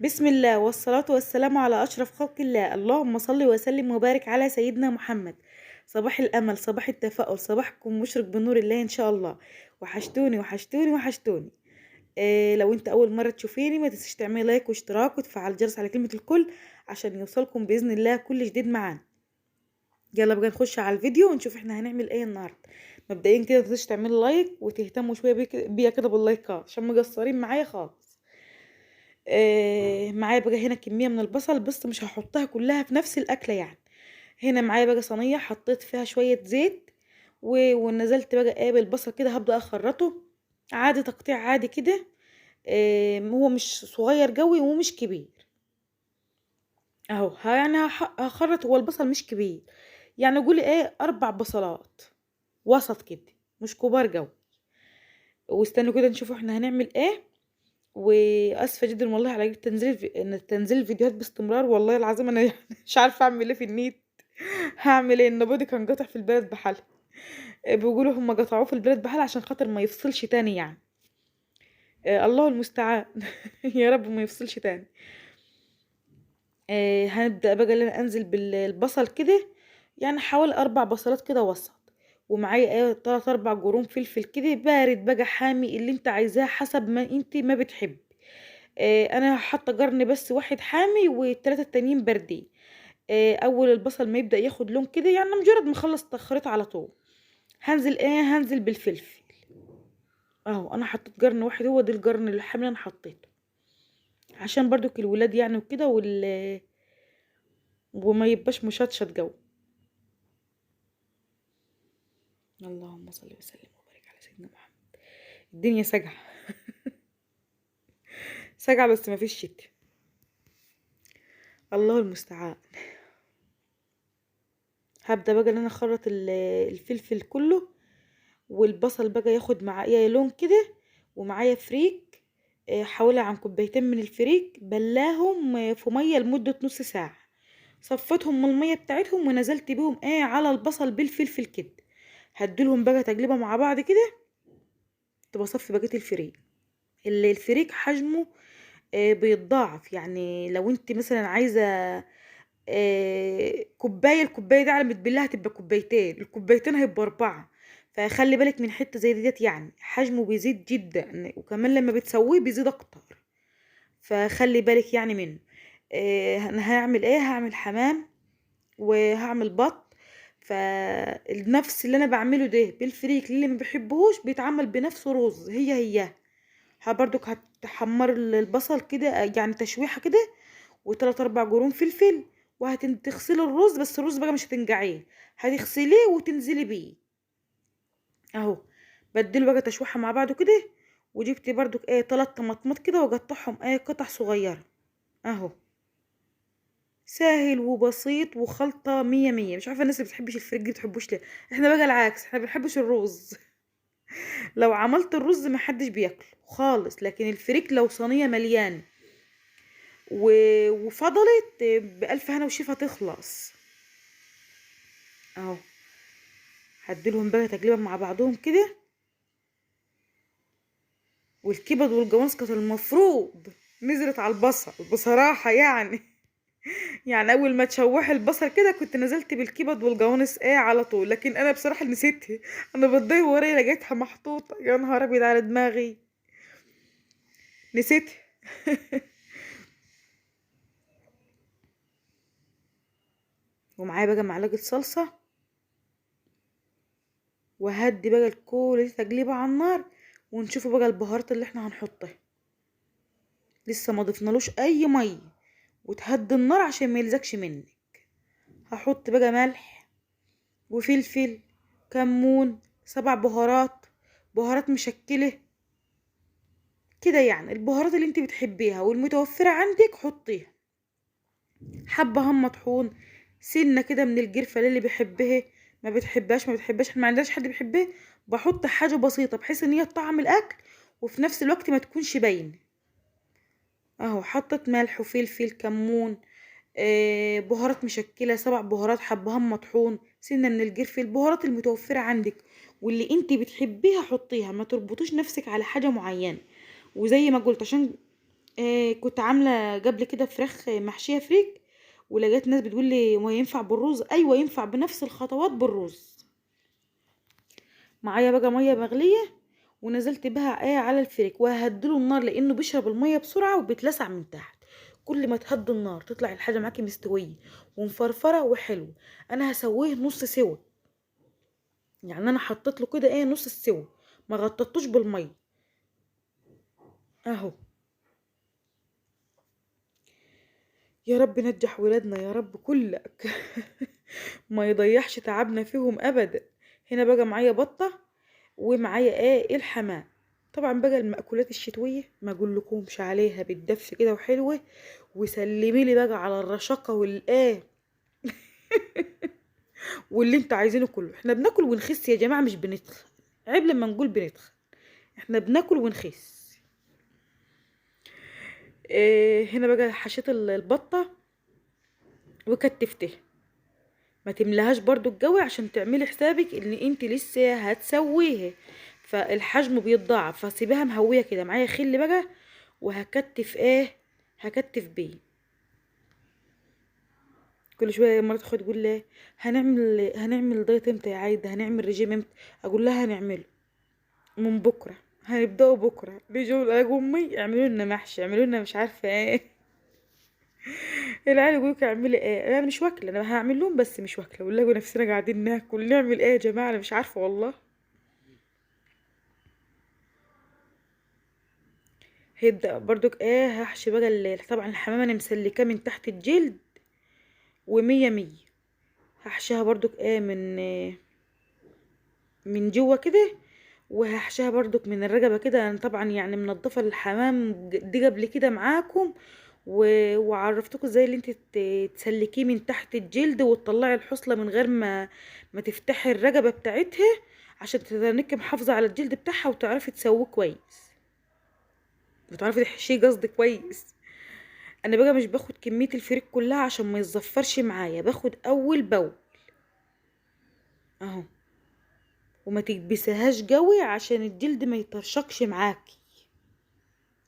بسم الله والصلاة والسلام على أشرف خلق الله، اللهم صل وسلم وبارك على سيدنا محمد. صباح الأمل، صباح التفاؤل، صباحكم مشرق بنور الله إن شاء الله. وحشتوني وحشتوني وحشتوني. لو انت أول مرة تشوفيني ما تنسيش تعملي like واشتراك وتفعل الجرس على كلمة الكل عشان يوصلكم بإذن الله كل جديد معانا. يلا بقى نخش على الفيديو ونشوف احنا هنعمل ايه النهارده. مبدئيا كده ما تنسوش تعملوا like وتهتموا شوية بيا كده باللايكات عشان مقصرين معايا خالص. معايا بقى هنا كمية من البصل، بس مش هحطها كلها في نفس الاكلة يعني. هنا معايا بقى صينية حطيت فيها شوية زيت ونزلت بقى ايه بالبصل كده، هبدا اخرطه عادي، تقطيع عادي كده. هو مش صغير قوي ومش كبير اهو، يعني هخرط. هو البصل مش كبير يعني، قولي ايه 4 بصلات وسط كده، مش كبار قوي. واستنوا كده نشوفوا احنا هنعمل ايه. واسفه جدا والله على تنزيل الفيديوهات باستمرار، والله العظيم انا مش عارفه اعمل ايه في النيت. هعمل ايه؟ النبض كان قطع في البلد بحالها، بيقولوا هم قطعوه في البلد بحالها عشان خاطر ما يفصلش تاني يعني. الله المستعان يا رب ما يفصلش تاني. هنبدا بقى ان انا انزل بالبصل كده، يعني حوالي 4 بصلات كده وسط، ومعايا ايه 3 4 قرون فلفل كده بارد بقى حامي، اللي انت عايزاه حسب ما انت ما بتحبي. انا حاطه قرن بس واحد حامي والتلاتة التانيين باردين. اول البصل ما يبدا ياخد لون كده، يعني مجرد ما اخلص تخريط على طول هنزل ايه، هنزل بالفلفل اهو. انا حطيت قرن واحد، هو ده القرن الحامي اللي انا حطيته عشان برضو الولاد يعني وكده، وما يبقاش مشطشط جو. اللهم صل وسلم وبارك على سيدنا محمد. الدنيا سجعه سجعه بس ما فيش شتاء، الله المستعان. هبدا بقى ان انا اخرط الفلفل كله، والبصل بقى ياخد معايا لون كده. ومعايا فريك، حوالي عن كوبايتين من الفريك، بلاهم في مية لمدة نص ساعة، صفيتهم من المية بتاعتهم ونزلت بيهم ايه على البصل بالفلفل كده. هديلهم بقى تجلبه مع بعض كده. كنت بصفي بقية الفريك. اللي الفريك حجمه بيتضاعف، يعني لو انت مثلا عايزه كوباية، الكوباية دي على ما تبلها هتبقى كوبايتين، الكوبايتين هيبقى 4. فخلي بالك من حتة زي ديت، يعني حجمه بيزيد جدا، وكمان لما بتسويه بيزيد اكتر، فخلي بالك يعني منه. انا هعمل ايه؟ هعمل حمام وهعمل بط. فالنفس اللي انا بعمله ده بالفريك اللي ما بيحبهوش بيتعمل بنفسه رز، هي هي. برضك هتحمر البصل كده يعني تشويحه كده، وتلات 4 قرون فلفل، وهتغسلي الرز، بس الرز بقى مش هتنقعيه، هتغسليه وتنزلي بيه اهو. بدله بقى تشويحه مع بعضه كده. وجبت برضك ايه 3 طماطمات كده واقطعهم ايه قطع صغيرة اهو. ساهل وبسيط وخلطه 100 100. مش عارفه الناس اللي بتحبش الفريك دي بتحبوش ليه، احنا بقى العكس، احنا بنحبش الرز. لو عملت الرز ما حدش بياكله خالص، لكن الفريك لو صينية مليانة وفضلت بألف هنا وشفا تخلص اهو. هديلهم بقى تجربه مع بعضهم كده. والكبد والجوانص كانت المفروض نزلت على البصل بصراحة يعني يعني اول ما تشوحي البصل كده كنت نزلت بالكبد والجوانص ايه على طول، لكن انا بصراحة نسيتها، انا بتضايق ورايا لقيتها محطوطة، يا نهار ابيض على دماغي نسيتها. ومعايا بقى معلقه صلصه، وهدي بقى الكل دي تقليبه على النار، ونشوفوا بقى البهارات اللي احنا هنحطها. لسه ما ضفنالوش اي مية، وتهدي النار عشان ما يلزقش منك. هحط بقى ملح وفلفل، كمون، 7 بهارات، بهارات مشكلة كده، يعني البهارات اللي انت بتحبيها والمتوفره عندك حطيها. حبه هم مطحون، سنة كده من الجرفه للي بيحبها، ما بتحبهاش ما بتحبهاش، احنا ما عندناش حد بيحبها. بحط حاجة بسيطة بحيث ان هي تطعم الاكل وفي نفس الوقت ما تكونش باينة اهو. حطت ملح وفلفل، كمون، بهارات مشكلة، 7 بهارات، حبهان مطحون، سنة من الجرفه، البهارات المتوفرة عندك واللي انت بتحبيها حطيها، ما تربطوش نفسك على حاجة معينة. وزي ما قلت عشان كنت عامله قبل كده فراخ محشيه فريك، ولقيت ناس بتقول لي ما ينفع بالرز. ايوه ينفع بنفس الخطوات بالرز. معايا بقى مية مغليه ونزلت بها ايه على الفريك، وهديله النار لانه بيشرب المية بسرعة وبيتلسع من تحت. كل ما تهدي النار تطلع الحاجة معاكي مستوية ومفرفره وحلوه. انا هسويه نص سوا، يعني انا حطيت له كده ايه نص السوا، ما غطيتوش بالمية اهو. يا رب نجح ولادنا يا رب كلك ما يضيعش تعبنا فيهم ابدا. هنا بقى معايا بطه ومعايا ايه الحمام. طبعا بقى المأكولات الشتوية ما اقولكمش عليها، بتدف كده وحلوه. وسلمي لي بقى على الرشاقه والايه واللي انت عايزينه كله. احنا بناكل ونخس يا جماعة، مش بنتخن. عيب لما نقول بنتخن، احنا بناكل ونخس. اه هنا بقى حشيت البطة وكتفتها. ما تملاهاش برضو الجوي عشان تعملي حسابك ان انت لسه هتسويها، فالحجم بيتضاعف، فسيبها مهويه كده. معايا خل بقى وهكتف ايه، هكتف بيه. كل شوية مرات اخويا تقول لي هنعمل دايت امتى يا عايدة، هنعمل رجيم امتى؟ اقول لها هنعمله من بكره، هنبداه بكره. بيجوا يلاقوا امي اعملوا لنا محشي، اعملوا لنا مش عارفه ايه. العيال يقولوا لك اعملي ايه، انا مش واكله، انا هعمل لهم بس مش واكله. ونلاقوا نفسنا قاعدين ناكل، نعمل ايه يا جماعة؟ انا مش عارفه والله. هيبدا برضك ايه، هحشي بقى طبعا الحمامة انا مسلكاه من تحت الجلد ومية مية. هحشيها برضك ايه من جوه كده، وهحشيها برضك من الرقبة كده. انا طبعا يعني منضفه الحمام دي قبل كده معاكم، وعرفتكم ازاي اللي انت تسلكيه من تحت الجلد وتطلعي الحصله من غير ما تفتحي الرقبة بتاعتها، عشان تتنك محافظة على الجلد بتاعها وتعرفي تسويه كويس وتعرفي تحشيه قصدي كويس. انا بقى مش باخد كمية الفريك كلها عشان ما يتزفرش معايا، باخد اول باول اهو، وما تكبسهاش قوي عشان الجلد ما يطرشقش معاكي،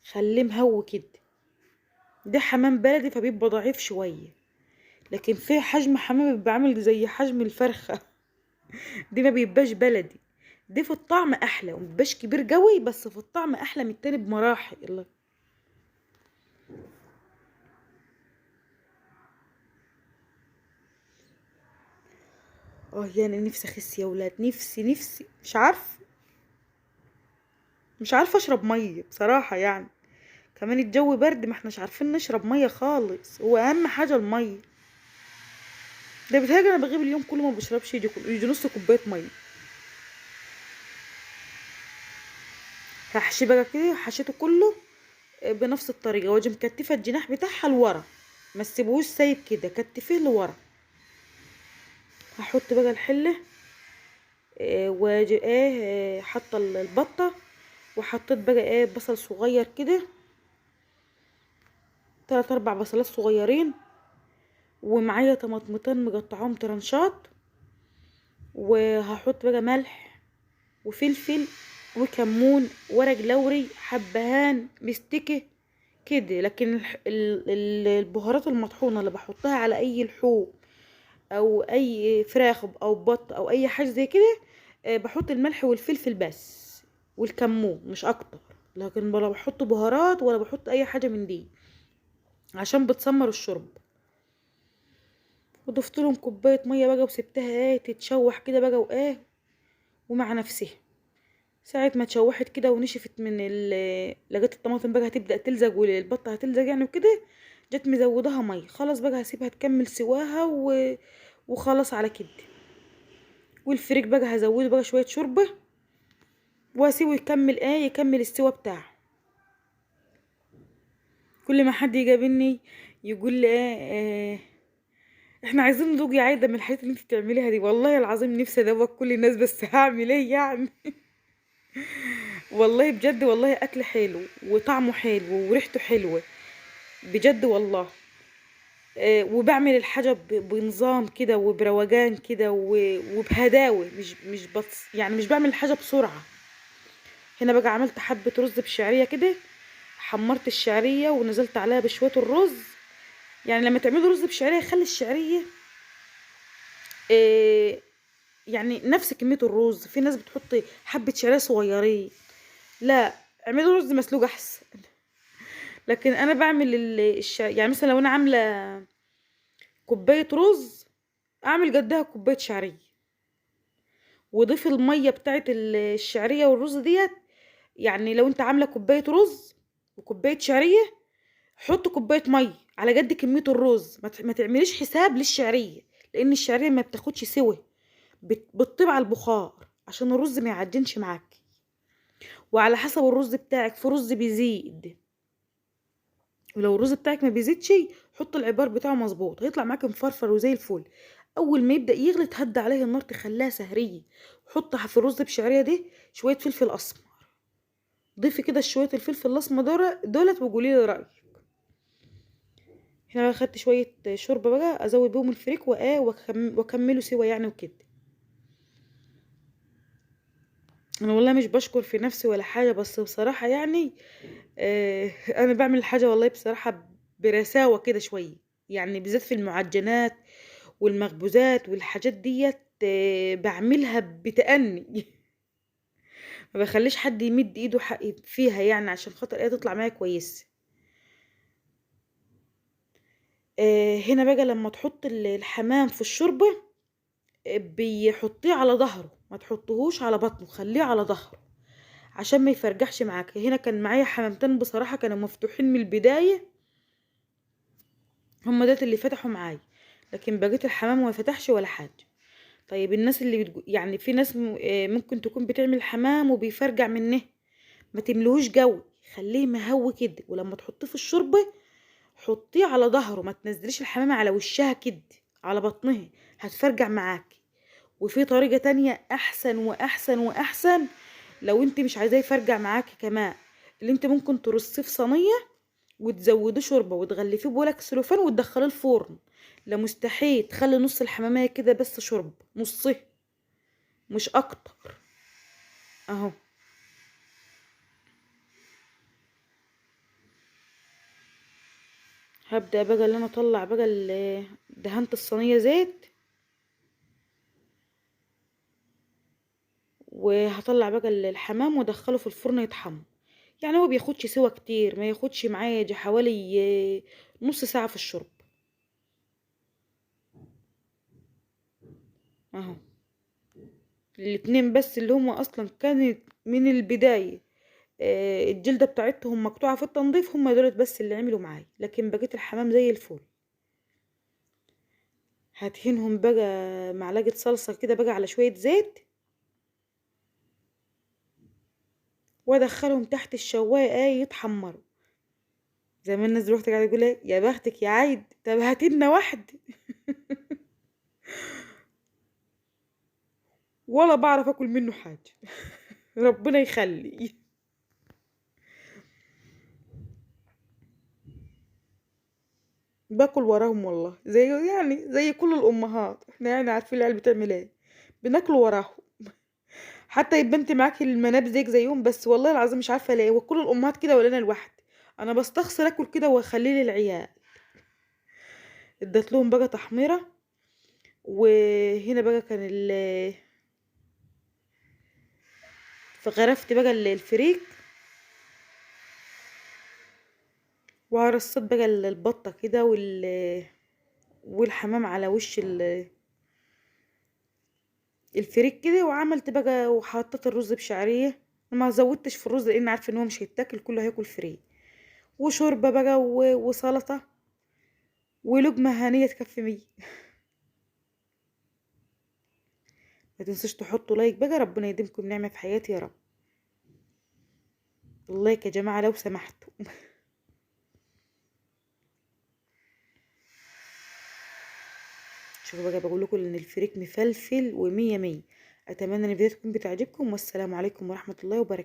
خليه مهوي كده. ده حمام بلدي فبيبقى ضعيف شوية، لكن في حجم حمام بيبقى عامل زي حجم الفرخه دي ما بيبقاش بلدي. دي في الطعم احلى ومبيبقاش كبير قوي، بس في الطعم احلى من التاني بمراحل. اه يعني نفسي اخس يا ولاد، نفسي نفسي، مش عارفه، مش عارفه اشرب مية بصراحة. يعني كمان الجو برد، ما احناش عارفين نشرب مية خالص، هو اهم حاجة المية. ده بيتهيألي انا بغيب اليوم كله ما بشربش، يجي نص كوباية مية. هحشي بقى كده، حشيته كله بنفس الطريقة، واجي مكتفه الجناح بتاعها لورا، ما تسيبوهوش سايب كده، كتفيه لورا. هحط بقى الحلة واجي ايه حاطه البطة، وحطيت بقى ايه بصل صغير كده، 3 4 بصلات صغيرين، ومعايا طماطمتين مقطعاهم ترنشات، وهحط بقى ملح وفلفل وكمون ورق لوري حبهان مستكه كده. لكن البهارات المطحونه اللي بحطها على اي لحوم او اي فراخ او بط او اي حاجة زي كده، بحط الملح والفلفل بس والكمون مش اكتر، لكن ولا بحط بهارات ولا بحط اي حاجة من دي عشان بتسمر الشرب. وضفت لهم كوباية مية بقى وسبتها ايه تتشوح كده بقى وايه ومع نفسها. ساعة ما اتشوحت كده ونشفت من لقيت الطماطم بقى هتبدا تلزق والبطه هتلزق يعني وكده، جت مزودها مية. خلاص بقى هسيبها تكمل سواها وخلاص على كده. والفريك بقى هزوده بقى شوية شوربة واسيبه يكمل ايه يكمل السوا بتاعه. كل ما حد يقابلني يقول لي ايه احنا عايزين ندوق يا عايدة من الحاجات اللي انت بتعمليها دي. والله العظيم نفسي ادوق كل الناس، بس هعمل ايه يعني والله بجد والله اكل حلو وطعمه حلو وريحته حلوة بجد والله. وبعمل الحاجة بنظام كده وبروجان كده وبهداوه، مش بس يعني مش بعمل الحاجة بسرعة. هنا بقى عملت حبه رز بشعريه كده، حمرت الشعرية ونزلت عليها بشوية الرز. يعني لما تعملوا رز بشعريه خلي الشعرية يعني نفس كمية الرز. في ناس بتحط حبه شعرية صغيرين، لا اعملوا رز مسلوق احسن. لكن انا بعمل يعني مثلا لو انا عامله كوباية رز اعمل قدها كوباية شعرية، وضيف المية بتاعت الشعرية والرز ديت. يعني لو انت عامله كوباية رز وكوبايه شعرية حط كوباية مية على قد كمية الرز، ما تعمليش حساب للشعريه، لان الشعرية ما بتاخدش سوا، بتطيب على البخار عشان الرز ما يعجنش معاكي. وعلى حسب الرز بتاعك، في رز بيزيد، ولو الرز بتاعك ما بيزيدش حط العبار بتاعه مظبوط، هيطلع معاك مفرفر وزي الفل. اول ما يبدا يغلي تهدي عليه النار، تخليها سهريه. حط في الرز بشعريه دي شوية فلفل اسمر، ضيفي كده شوية الفلفل الاسمر دولت وقولي لي رايك. هنا بقى خدت شوية شوربة بقى ازود بيهم الفريك واكمله سوا يعني وكده. انا والله مش بشكر في نفسي ولا حاجة، بس بصراحة يعني انا بعمل الحاجة والله بصراحة برساوه كده شوية، يعني بالذات في المعجنات والمخبوزات والحاجات ديت بعملها بتأني ما بخليش حد يمد ايده فيها يعني، عشان خاطر ايه تطلع معايا كويسة. هنا بقى لما تحط الحمام في الشوربة، بيحطيه على ظهره، ما تحطهوش على بطنه، خليه على ظهره عشان ما يفرجحش معاك. هنا كان معايا حمامتين بصراحة كانوا مفتوحين من البداية، هم دول اللي فتحوا معايا، لكن بقية الحمام ما فتحش ولا حاجة. طيب الناس اللي يعني في ناس ممكن تكون بتعمل حمام وبيفرجع منه، ما تملوهوش جو، خليه مهوي كده، ولما تحطيه في الشوربة حطيه على ظهره، ما تنزليش الحمامة على وشها كده على بطنها، هتفرجع معاكي. وفي طريقه تانية احسن واحسن واحسن لو انت مش عايزاه يفرجع معاكي كمان، اللي انت ممكن ترصيه في صينية وتزوديه شوربة وتغلفيه بورق سلوفان وتدخليه الفرن. لا مستحيل تخلي نص الحماميه كده بس شرب، نصه مش اكتر اهو. هبدأ بقى اللي انا اطلع بقى دهنت الصينية زيت، وهطلع بقى الحمام وادخله في الفرن يتحمر. يعني هو بياخدش سوا كتير، ما ياخدش معايا دي حوالي نص ساعة في الشرب اهو. الاتنين بس اللي هما اصلا كانت من البداية الجلدة بتاعتهم مقطوعة في التنظيف، هما دولت بس اللي عملوا معايا، لكن بقية الحمام زي الفل. هدهنهم بقى معلقة صلصة كده بقى على شوية زيت، وادخلهم تحت الشواية يتحمروا. زي ما الناس دلوقتي قاعدة تقول ايه يا بختك يا عايد، طب هاتلنا واحد ولا بعرف اكل منه حاجة ربنا يخلي. باكل وراهم والله، زي يعني زي كل الامهات، احنا يعني عارفين العيال بتعمل ايه، بناكل وراهم. حتى يبقى انت معاكي المناب زيك زيهم، بس والله العظيم مش عارفه ليه وكل الامهات كده ولا انا لوحدي، انا بستخسر اكل كده واخليه للعيال. اديت لهم بقى تحميره. وهنا بقى كان فغرفت بقى الفريك، وهرصيت بقى البطة كده والحمام على وش الفريك كده، وعملت بقى وحطيت الرز بشعريه. ما زودتش في الرز لان عارفه ان هو مش هيتاكل، كله هياكل فريك. وشوربه بقى وسلطة ولقمه هنيه تكفي 100. ما تنسوش تحطوا like بقى، ربنا يديمكم نعمه في حياتي يا رب. ال like يا جماعة لو سمحتوا. شوفوا بقى بقول لكم ان الفريك مفلفل ومية مية. اتمنى ان الفيديو تكون بتعجبكم، والسلام عليكم ورحمة الله وبركاته.